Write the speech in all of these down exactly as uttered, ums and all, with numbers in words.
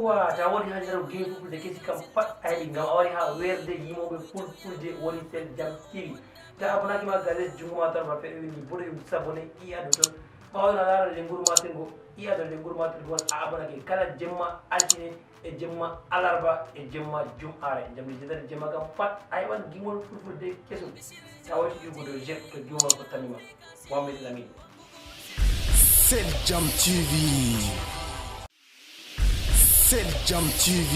Wa ta woni ha nder game fulfulde kesi kam pat ayɗi ngam a wari ha werde yimoɓe fulfulde woni sel jam tv. Ta abonaki ma ga les jungo ma tan ma feɗo windi boɗo yum sabone i ado ton. Ɓawo na lara lenguru maten go i ado lenguru maten go a abonaki kala jemma altine e jemma alarba e jemma jum'are jamdi jetati jemma kam pat a heɓan gimol fulfulde kesum. Ta woti ƴugo dow jek to jumol ko tanima. Mohammed lamin. Sel Jam T V. Sel Jam T V.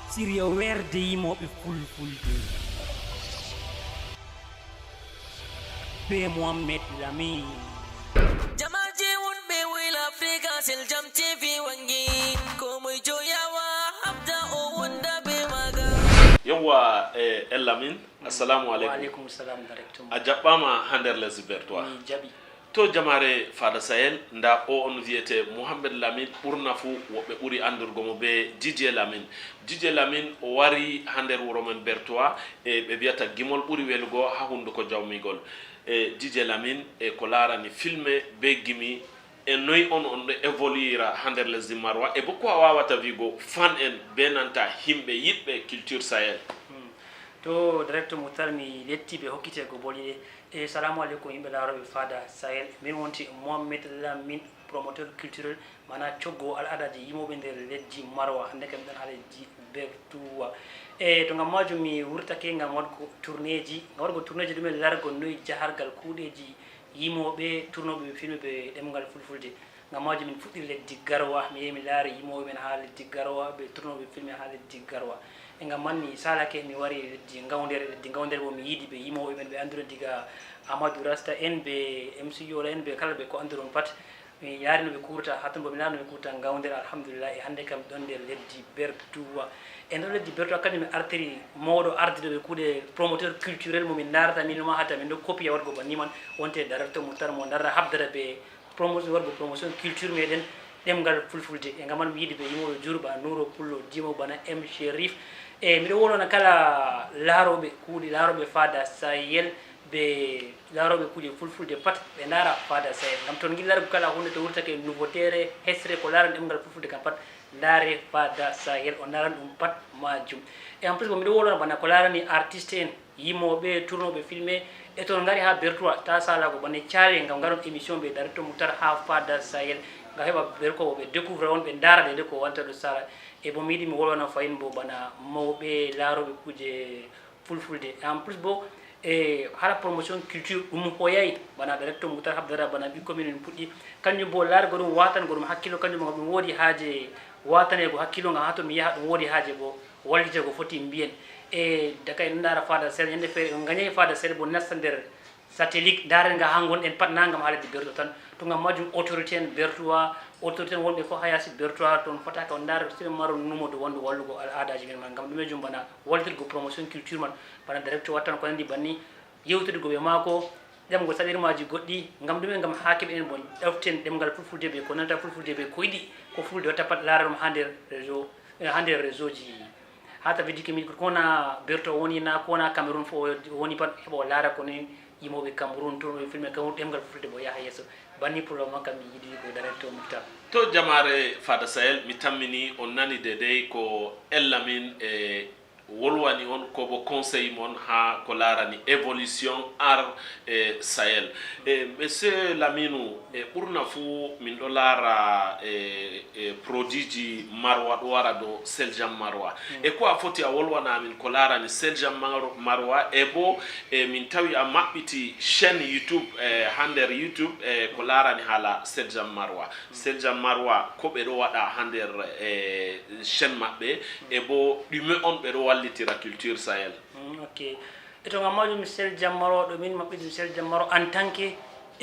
Siriya werde yimoɓe fulfulde be mohammed lamin. Jamaje wonɓe wila africa sel jam tv wangi komoy joyawa habda o wonda be maga. Yewwa e ella min. Assalamu aleykum. Waaleykum salam directement. A jaɓɓama ha nder lesdi bertoir. Mi jaɓi. To jamare fada sahel nda o on wiyete mohammed lamin ɓurna fu woɓɓe ɓuri andurgo mo be dj lamin. Dj lamin o wari ha nder wuro men bertoir e ɓe wiyata gimol ɓuri welugo ha hunduko jawmigol. E dj lamin e ko larani filme be gimi e noy on on ɗo évoluera ha nder lesdi marwa e bo ko a wawata wigo fan en be nanta himɓe yiɗɓe culture sahel. To directeur moutar mi letti ɓe hokkitego boliɗe. E salamu aleykum yimɓe laroɓe fada sahel, min wonti mohammed lamin, promoteur culturel mana coggo al'adaji yimoɓe nder leddi marwa hande kam ɗon ha leddi bertuwa. E to ngam majum mi wurtake ngam waɗgo tourneji ngam waɗgo tourneji ɗumen largo noyi jahargal kuɗeji yimoɓe tournoɓe filme ɓe ɗemgal fulfulde. Ngam majum min fuɗɗiri leddi garwa mi yehi mi laari yimoɓe men ha leddi garwa ɓe tournoɓe filme ha leddi garwa. E ngam man mi salake mi wari leddi gawdere leddi gawdere bo mi yiɗi ɓe yimoɓe men ɓe anduno diga amadou rasta en ɓe mc yola en ɓe kala ɓe ko anduron pat. Mi yaari no ɓe kurta ha ton bo mi laari no ɓe kurta gawdere alhamdulillah e hande kam ɗon nder leddi bertuwa. E nder leddi bertuwa kanjum mi artiri mawɗo ardiɗo ɓe kuuɗe promoteur culturel mo min narata min ma hata min ɗo copiya waɗgo banni man wonte directeur moutar mo darra habdata ɓe promotion waɗgo promotion culture meɗen ɗemgal fulfulde e ngam man mi yiɗi ɓe yimoɓe jur bana nouro pullo dimo bana m sherif. E miɗo wolwana kala laroɓe kuuɗe laroɓe fada sahel ɓe laroɓe kuuje fulfulde pat ɓe ndara fada sahel ngam ton giɗi largo kala hunde to wurtake nouveautere hesre ko larani ɗemgal fulfulde kam pat ndare fada sahel o naran ɗum pat majum. E en plus bo miɗo wolwana bana ko larani artiste en yimoɓe tournoɓe filme e ton ngari ha bertoir ta salago bane cale ngam ngaron émission ɓe directeur moutar ha fada sahel ngam heɓa berko ɓe découvre on ɓe ndara dede ko wanta ɗo sala. E bo mi yiɗi mi wolwana fayin bo bana mawɓe laroɓe kuuje fulfulde en plus bo e hala promotion culture ɗum hoyay bana directeur moutar habdara bana ɓikko min min puɗɗi kanjum bo largo ɗum watango ɗum hakkillo kanjum ɗum wodi haaje watanego hakkillo ngam ha to mi yaha ɗum wodi haaje bo wallitego foti mbiyen. E dakay ɗum ndara fada sel ñande feere ɗum gañay fada sel bo nasta nder satellite daren nga ha gonɗen pat na ngam haalede bertoir tan to ngam majum autorité en bertoir autorité en wonɓe fof ha yasi bertoir toon fotaka on ndaara sire maro numo do wonde wallugo al'adaji men man ngam ɗumejum bana wallitirgo promotion culture man bana directeur wattan ko nandi banni yewtirgo ɓe maako ƴamgo saɗirmaji goɗɗi ngam ɗumen ngam hakiɓe en bon ɗoften ɗemgal fulfulde ɓe ko nanta fulfulde ɓe ko yiɗi ko fulde watta pat laara ɗum ha nder réseau ha nder réseau ji ha ta vidiki min kona berto woni na kona cameroun fo woni pat heɓa o laara ko ni yimoɓe cameroun tournoɓe filme cameroun ɗemgal fulfulde bo yaha yeeso banni pour le moment kam mi yiɗi ko directeur moutar. To jamare fada sahel mi tammini on nani dedey ko ella min e wolwani on ko bo conseil mon ha ko larani évolution ar e sahel. E monsieur laminu e ɓurna fu min ɗo lara e e produit ji marwa ɗo wara dow seljam marwa e ko a foti a wolwana min ko larani seljam marwa e bo e min tawi a maɓɓiti chaine youtube e ha nder youtube e ko larani hala seljam marwa seljam marwa ko ɓe ɗo waɗa ha nder e chaine maɓɓe e bo ɗume on ɓe ɗo wallitira culture sahel. Ok. E to ngam majum sel jammaro ɗo min maɓɓiti sel jammaro en tant que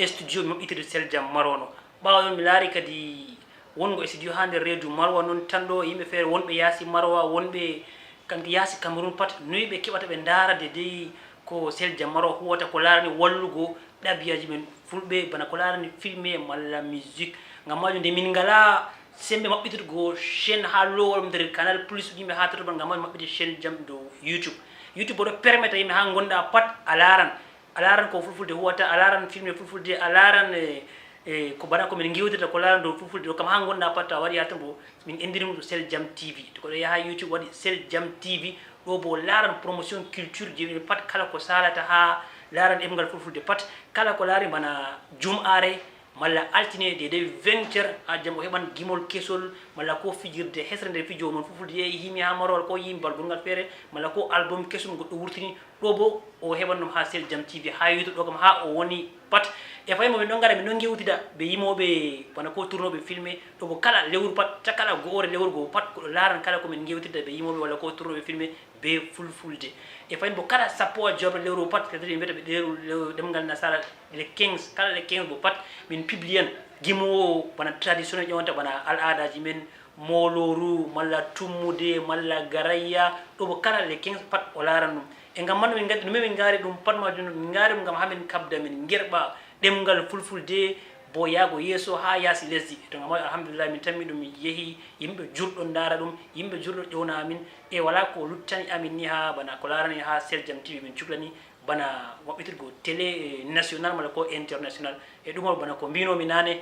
studio mi maɓɓitiri sel jammaro no ɓawo ɗon mi laari kadi wongo e studio ha nder reedu marwa noon tan ɗo yimɓe feere wonɓe yaasi marwa wonɓe kamɓe yaasi cameroun pat noyi ɓe keɓata ɓe ndaarade dey ko sel jammaro huwata ko laarani wallugo ɗabiyaji men fulɓe bana ko laarani filme malla musique ngam majum nde min ngala sembe maɓɓitugol chaine ha lowol nder canal plus yimɓe ha totoban ngam maɓɓiti chaine jam dow youtube youtube oɗo permeta yimɓe ha gonda pat a laran a laran ko fulfulde huwata a laran filme fulfulde a laran eh, E ko bana ko min ngewtirta ko laarani dow fulfulde ɗo kam, haa ngonɗa pat, to a waɗi haa ton bo, min enndiri ɗum to Sel Jam T V. To goɗɗo yaha YouTube waɗi Sel Jam T V, ɗo bo laaran promotion culture je min pat, kala ko salata haa laaran ɗemngal fulfulde pat, kala ko laari bana jum'aare malla altine de de vingt heures haa jam, o heɓan gimol kesol malla ko fijirde hesre nde fijo mon fulfulde yehi himi haa marowal ko yimi bal gurngal feere malla ko album kesum goɗɗo wurtini. Ɗo bo o heɓan ɗum haa Sel Jam T V, haa YouTube ɗo kam haa o woni pat. E fayin bo min ɗon ngara min ɗon ngewtida be yimooɓe bana ko turnooɓe filme. Ɗo bo kala lewru pat, ta kala go'ore lewru go pat, goɗɗo laaran kala ko min ngewtida be yimooɓe walla ko turnooɓe filme be fulfulde. E fayin bo kala sappo e jowaɓre lewru pat, c'est-à-dire ɓe mbiyata ɓe lewru, lewru ɗemngal nasara, le quinze, kala le quinze bo pat min publiyan gimoowo bana traditionnel ƴewanta bana al'aadaaji men, mooloru malla tummude malla garayya. Ɗo bo kala le quinze pat o laaran ɗum. E ngam man min ngadi, no min ngaari ɗum pat majum, min ngaari ɗum ngam haa min kabda, min ngerɓa ɗemngal fulfulde bo yaago yeeso haa yaasi lesdi. To ngam man, alhamdulillah, min tammi ɗum yehi, yimɓe jur ɗon ndaara ɗum, yimɓe jur ɗon ƴewna amin, e walaa ko luttani amin ni haa bana ko laarani haa Sel Jam T V min cuklani bana maɓɓitirgo télé, eh, national malla ko international. E ɗum on bana ko mbinoomi naane,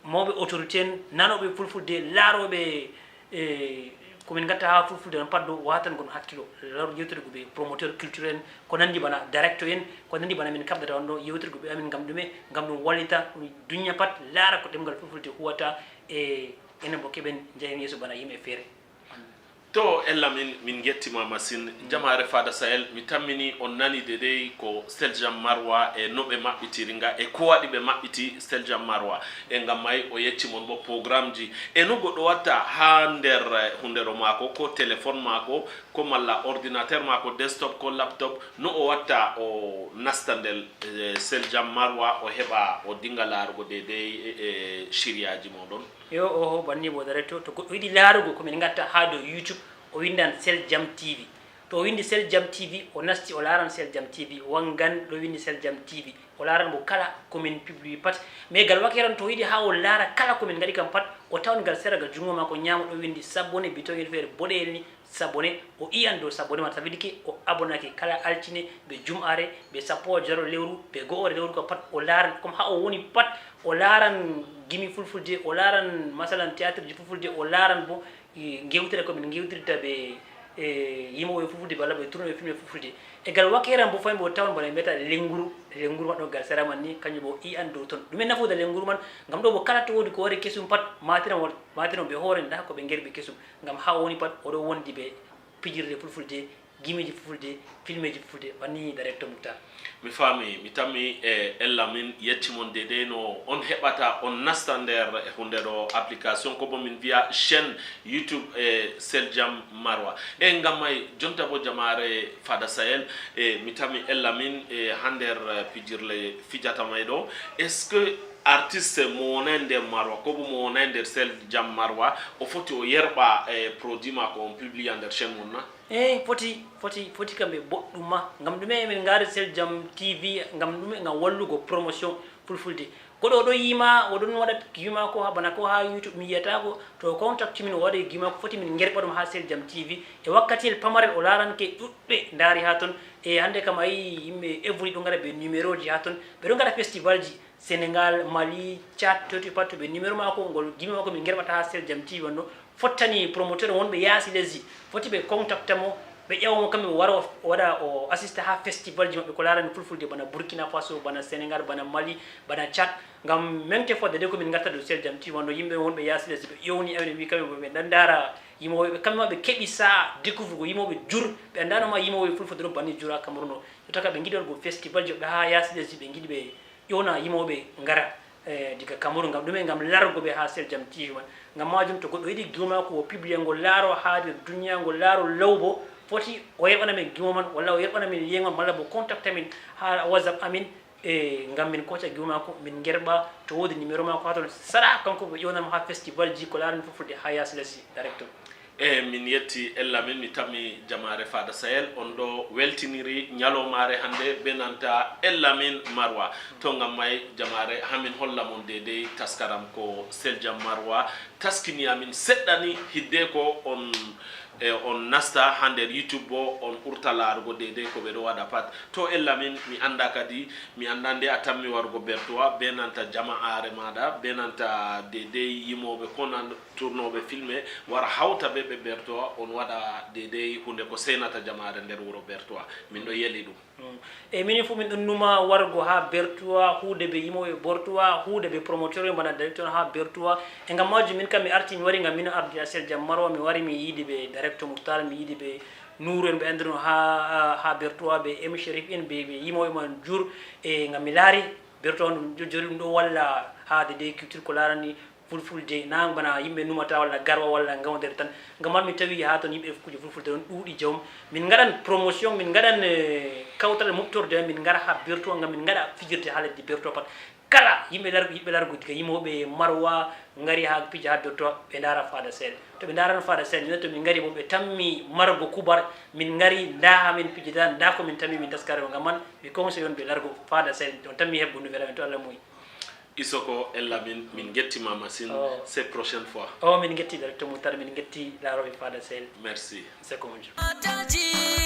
mawɓe autorité en, nanooɓe fulfulde, laarooɓe, e, ko min ngatta haa fulfulde on pat ɗo, watan gon hakkilo, laaru yewtirgo be promoteur culturel en, ko nandi bana directeur en, ko nandi bana min kabdata on ɗo, yewtirgo be amin ngam ɗume, ngam ɗum wallita, ɗum dunya pat laara ko ɗemngal fulfulde huwata, e enen bo keɓen njahen yeeso bana yimɓe feere. To, ella min, min ngettima masin. Jamaare Fada Sahel, mi tammini on nani dedei ko Sel Jam Marwa e no ɓe maɓɓitiri nga e ko waɗi ɓe maɓɓiti Sel Jam Marwa. E ngam may o yecci mon bo programmeji e no goɗɗo watta haa nder, eh, hundero maako, ko téléphone maako, ko malla ordinateur maako, desktop ko laptop, no o watta o nasta ndel, eh, Sel Jam Marwa, o heɓa o dinga laarugo dedei, eh, eh, shiryaji moɗon. Yo, oho, banni bo directeur, to goɗɗo yiɗi laarugo ko min ngatta haa dow YouTube, o windan Sel Jam T V. To o windi Sel Jam T V, o nasti, o laaran Sel Jam T V, o wangan ɗo windi Sel Jam T V. O laaran bo kala ko min publie pat. Mais gal wakeran to o yiɗi haa o laara kala ko min ngaɗi kam pat, o tawan gal sera gal jungo maako nyaamo ɗo windi s'abonner, bitoyel feere boɗeyel ni, s'abonner, o yi'an dow s'abonner man, ça veut dire que o abonnake kala altine, be jum'are, be sappo e jowaɓre lewru, be go'ore lewru kam pat o laaran, comme haa o woni pat o laaran gimi fulfulde, o laaran masalan théâtre ji fulfulde, o laaran bo, eh, ngewtere ko min ngewtirta be, eh, yimooɓe fulfulde, walla be turnooɓe filme fulfulde. E gal wakeran bo fayin bo tawan bana mbiyata lenguru, lenguru man ɗo gal sera man ni, kanjum bo yi'an dow ton. Ɗume nafuda lenguru man? Ngam ɗo bo kala to woodi ko wari kesum pat, matiran won, matiran be hoore nda ko ɓe ngerɓi kesum. Ngam haa o woni pat, o ɗo wondi be pijirde fulfulde, gimiji fulfulde, filmeji fulfulde, banni directeur Muktar. Mi faami, mi tammi e ella min yecci mon dedei no on heɓata, on nasta nder e hunde ɗo application, ko bo min viya chaîne YouTube e Sel Jam Marwa. E ngam may jonta bo jamaare Fada Sahel, e mi tammi ella min e haa nder, eh, pijirle fijata may ɗo. Est-ce que artiste mo wonay nder Marwa, ko bo mo wonay nder Sel Jam Marwa, o foti o yerɓa, eh, produit maako on publia nder chaîne mum na? Eey, foti, foti, foti kamɓe boɗɗum ma. Ngam ɗume emin ngaari Sel Jam T V? Ngam ɗume? Ngam wallugo promotion fulfulde. Goɗɗo o ɗo yiima, o ɗon waɗa gimi maako haa bana ko haa YouTube mi yiyataako. To o contacti min, o waɗa gimi maako, foti min ngerɓa ɗum haa Sel Jam T V. E wakkatiyel pamarel o laaranke ɗuɗɓe ndaari haa ton. E hannde kam a yii yimɓe every ɗo ngara be numéroji haa ton. Ɓe ɗo ngara festivalji. Senegal, Mali, Tchad, to, to pat to ɓe numéro maako, ngol gimi maako min ngerɓata haa Sel Jam T V wonno. Fottani promoteur wonɓe yaasi lesdi, foti ɓe contacta mo, ɓe ƴeewa mo kamɓe o wara o waɗa o assista haa festivalji maɓɓe ko laarani fulfulde bana Burkina Faso, bana Senegal, bana Mali, bana Tchad. Ngam mengte fodde de ko min ngatta dow Sel Jam T V wonno yimɓe wonɓe yaasi lesdi ɓe ƴewni amin ɓe mbi kamɓe bo ɓe ɗan ndaara yimooɓe ɓe kamɓe ma ɓe keɓi sa'a découvrugo yimooɓe jur ɓe anndaano ma yimooɓe fulfulde ɗo banni jur haa Cameroun ɗo. Jotta ka ɓe ngiɗi waɗugo festivalji maɓɓe haa yaasi lesdi ɓe ngiɗi ɓe ƴona yimooɓe ngara, eh, diga Cameroun. Ngam ɗume? Ngam larugo ɓe haa Sel Jam T V man. Ngam maajum to goɗɗo yiɗi gimi maako o publia ngol laaro haa nder duniya ngol laaro law bo foti o yerɓana min gimo man walla o yerɓana min lien man malla bo contacta min haa WhatsApp amin, e ngam min kooca gimi maako min ngerɓa to woodi numéro maako haa ton sara kanko ɓe ƴownamo haa festivalji ko laarani fulfulde haa yaasi lesdi directeur. E min yetti ella min, mi tammi jamaare Fada Sahel, on ɗo weltiniri ñalawmaare hannde be nanta ella min Marwa. To ngam may jamaare haa min holla mon dedei taskaram ko Sel Jam Marwa taskini amin seɗɗa ni hidde ko on E on nasta ha nder YouTube bo, on ɓurta laarugo deydey ko ɓe ɗo waɗa pat. To ella min, mi annda kadi, mi annda nde a tammi warugo Bertois, be nanta jama'aare maaɗa, be nanta deydey yimooɓe ko nan turnooɓe filme, wara hawta be ɓe Bertois, on waɗa deydey hunde ko seenata jama'aare nder wuro Bertois. Min ɗo yeli ɗum. Mm. E minin fof min ɗon numa wargo haa Bertois, huude be yimooɓe Bertois, huude be promoteur en bana directeur haa Bertois. E ngam majum min kam mi arti mi wari ngam min Abdou Yasser Diam Marwa, mi wari mi yiidi be directeur Moutar, mi yiidi be Nour en ɓe anndiro haa, haa Bertois, be M Sherif en, be, be yimooɓe man jur. E ngam mi laari Bertois on ɗum jo-, jori ɗum ɗo walla haa deydey culture ko laarani fulfulde, na bana yimɓe numata walla garwa walla ngawdere tan. Ngam man mi tawi haa ton yimɓe kuje fulfulde ɗon ɗuuɗi jawm. Min ngaɗan promotion, min ngaɗan, eh, kawtal moftorde, min ngara haa Bertois ngam min ngaɗa fijirde haa leddi Bertois pat. Kala yimɓe largo, yimɓe largo diga yimooɓe Marwa ngari haa pija haa Bertois, ɓe ndaara Fada Sel. To ɓe ndaarano Fada Sel, min to min ngari bo ɓe tammi margo kubar, min ngari nda haa min pijida, nda ko min tammi min taskare. Ngam man mi conseil on ɓe largo Fada Sel, on tammi heɓgo nouvelle amen to Allah moyi. Isoko, ella min, min gettima masin. Oh. C'est prochaine fois. Oh, min getti directeur Moutar, min getti laaroɓe Fada Sel. Merci. C'est comme je.